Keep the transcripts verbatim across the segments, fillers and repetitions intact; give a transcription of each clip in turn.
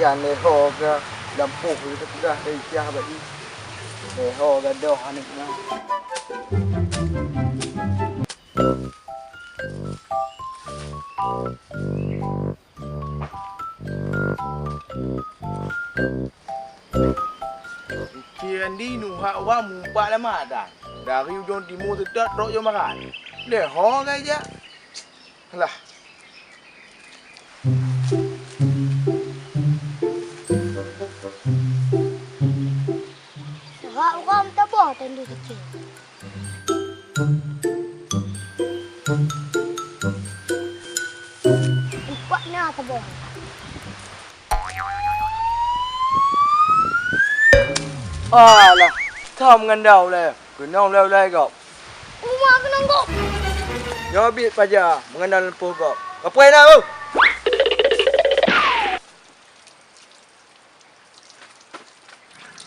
Kan lhèe ho ka lampôh, teupeugah dari Syah bak jih. Lhèe ho gadoh aneuk nyan. Icie Andi nuhak wa mumpat lam adan. Dari ujong timu seutôt trok ujong barat. Lhèe ho ka ijak. Alah. Suhak uroe meutabah tandu keuchik. Empat na tabah. Alah, tham ngon dau lé. Keunong ulai-ulai gob. Uma keunong gob. Nyoe biet paja meungenal leumpôh gob. Kapai na, beuh?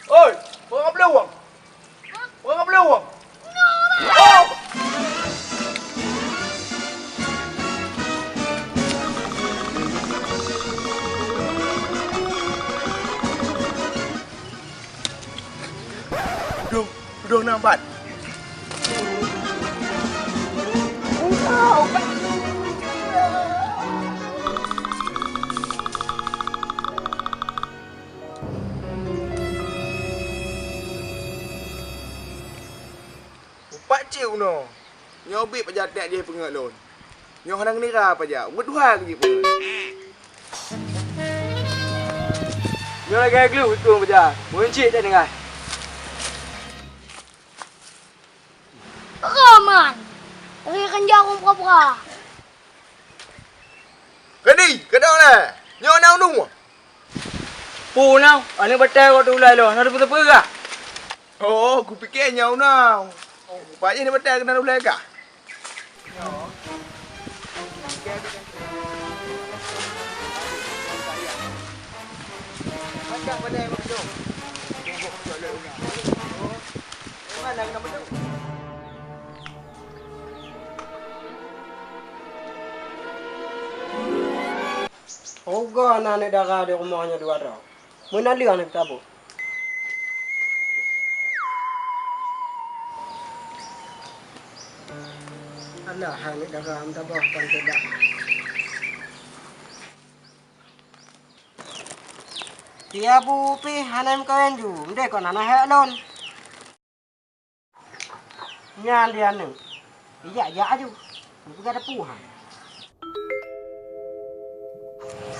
Oi, peue ka peuluwang? Peue ka peuluwang? Oh! Dudoe, dudoe na ubat. Upat cit unoe. Nyoe biet paja teuk jih peungeut lôn. Nyoe hana ngira paja, ubeut dua keu jih peungeut. Nyoe lagèe gleh utung paja, meuncit teuk tinggai. Roman, ri keunjong pura-pura. Kadi, keudong lé. Nyoe na unu. Pu na, aneuk batèe kok teulai lôn, na teupeue-teupeue kah? Oh, kupiké nyoe na. Oh, rupajih aneuk batèe keunan ulèe kah? Rugoe na aneuk dara di rumoh nyoe dua droe. Meunan lé aneuk tabôh. Alah, hai aneuk dara, meutabah kon teudak. Tiep bu pih hana meukawen ju, meude kon hana hek lôn. Nyan di aneuk. Ijak-jak aju. Peugah teupeu ha.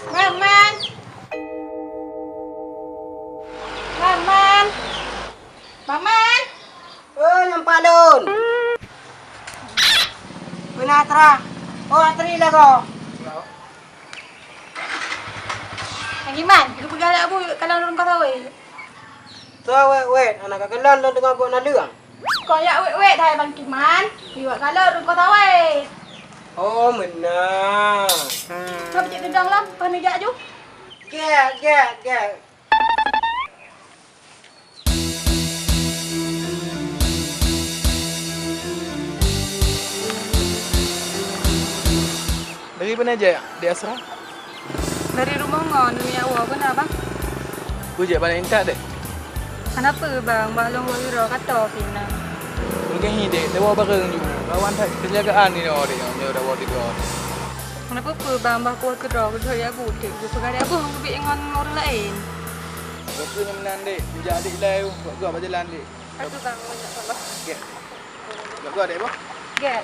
Maman. Maman. Maman. Eh, nampak lôn. Peue na Atra? Oh, Atri lagoe. Nyan Iman, geupeugah lé Abu kalon lôn ka sawét. Soe wét-wét, hana ka kalon lôn teungoh buet naleueng. Kok jak wét-wét hai Bang Kiman, liwat kalon lôn ka sawét. Oh, meunan. Hana peucit teudong lom, kon jak ju. Gèt, gèt, gèt. Dari mana je, di Asra? Dari rumoh ngon, dunia awak beuna, Bang. Ku je balik intat deh. Kenapa, Bang? Bah lôn uroe ka to pih na. Mungkin hi dek, tawoe bareng ju. Lawan that penjagaan ni, oh, dek, nyoe tawoe tiga. Kenapa, Bang? Bah kuat keudroe, keudroe ya butik. Ku peugah dek, Abang, biet ngon ureueng laén. Aku nyoe meunan, dek. Kujak adik ilai, buat gua bajalan, dek. Aku, Bang, banyak salah. Oke. Buat gua, dek, boh. Oke.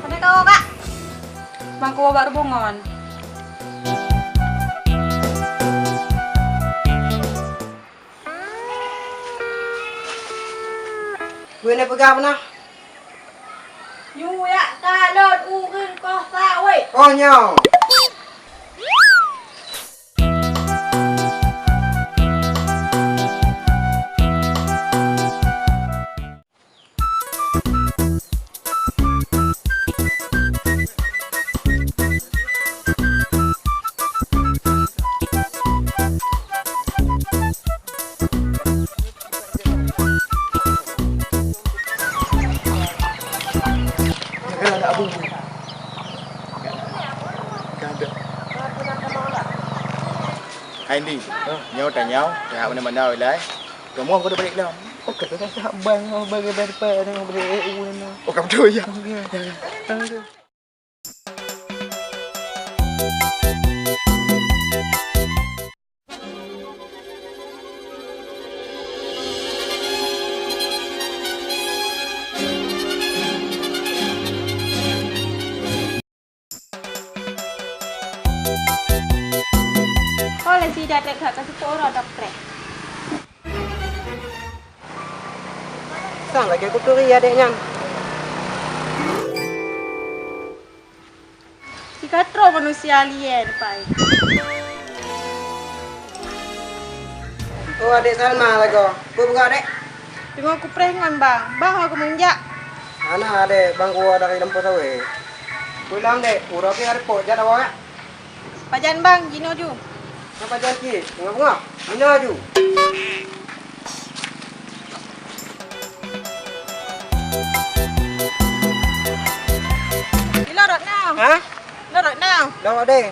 Ada kau, Kak? Bang, kau baru bungon. Beuna peugah beuna. Nyoe jak kalon ureueng koh sawét. Oh, nyoe. Hai Andi, nyoe tanyoe, teuhah mana-mana wilayah. Kamoe keuneuk balik lom. Oh, ka teuka saban, oh, bagi bagi pada, oh, bagi, eh, eh, eh, eh. Oh, ka beutôi, ya? Ya, ya. Ya, ya. Oh, lé sida trek that ka siploh uroe dok trek. Sang lagèe kuturi adék nyan. Sikatroe manusia alien, pai. Oh, adék Salma lagoe. Peue peugah, Dek? Teungoh kupreh ngon bang. Bang, ho keumeung jak? Hana, Dek. Bang kuwoe dari lampôh sawét. Pulang, Dek. Uroe pih ka teupok. Jak awak. Pajan bang, jinoe ju. Nyan pajan cit, teungoh beungoh. Jinoe ju. Jinoe rot na. Hah? Jinoe rot na. Jinoe rot deh.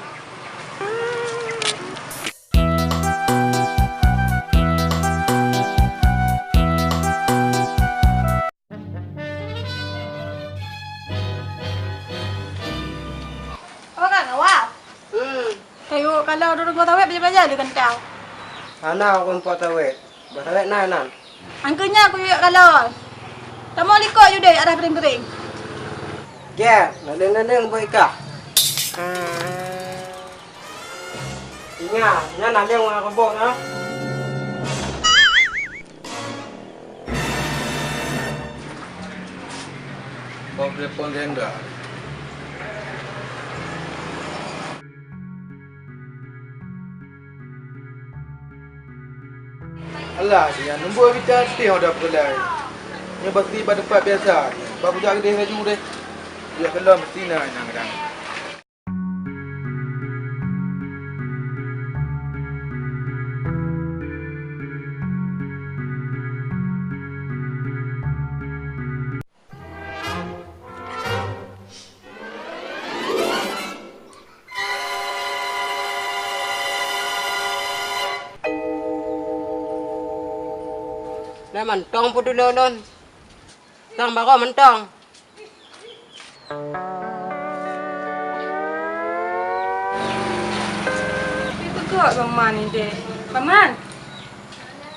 Oh, Kang Awal. Hmm. Kayu kalau duduk buat awet belajar-belajar di kentang. Hana aku empat awet. Buat awet nan, nan. Angkanya aku yuk kalau. Kamu likot yuk deh, arah piring-piring. Gel, nadeng-nadeng buat ikah. Ingat, nyan nadeng orang kebok, ha? Bang telepon Hendra. Alah, si nyan numboi bita teuh udah peulai. Nyoe bakti bak teumpat biasa. Bak kujak keudeh laju deh. Biar keulom mesti na nyang kadang. Nah, mantong peudulo lôn. Sang barô mantong. Pi peugah Paman ni deh. Paman.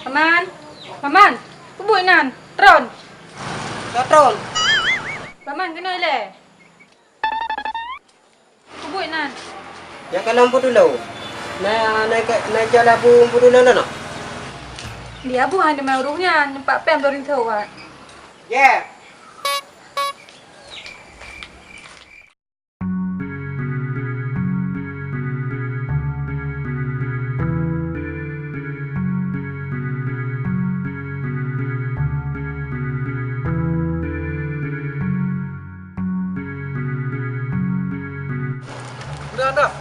Paman. Paman. Peue buet nan? Tron. Tron. Paman keunoe lé. Peue buet nan? Nyan ka lom peudulo. Na, na, na jalan peudulo na. Dia buhan di rumah nyan, nampak pem dari tu, Wak. Ya. Dah, dah.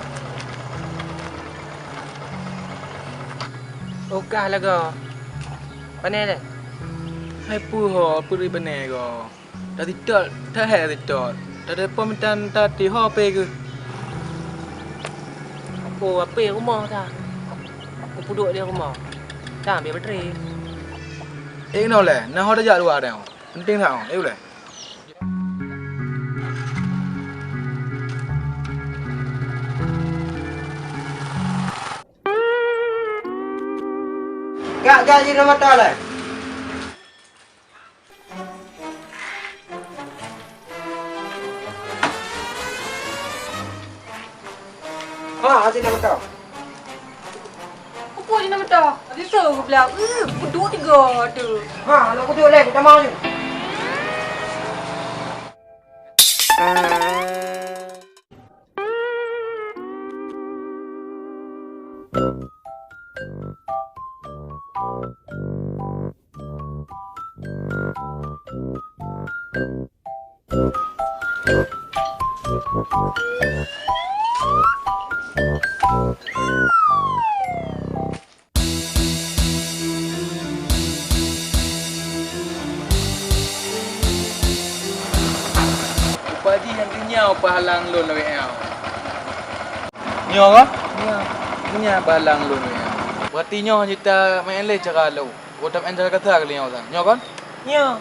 Oh, kah lagoe. Pane lé? Hai peue ho, peue pane goe? Taseutôt, that-that taseutôt. Tatelepon meutan, tateuho H P keuh. Oh, H P rumoh that. Kupeuduek di rumoh. That ambiek baterai. Eh, keunoe lé, na ho tajak luwa deh. Penting that, eh, ulèe. Gak, gak, jinoe mata lé. Ha, asin dah mantap. Apa ni nama tah? Ada so belah. Eh, kudu tiga tu. Ha, nak kudu leh, kita mau ni. Upah jih nyang keu Nyoe peuhalang lôn lagèe nyoe. Nyoe kah? Nyoe. Nyoe peuhalang lôn lagèe nyoe. Berarti nyoe jita meu'en lé cara lôn. Gobnyan meu'en cara kasar kali nyoe, Sang. Nyoe kan? Nyoe.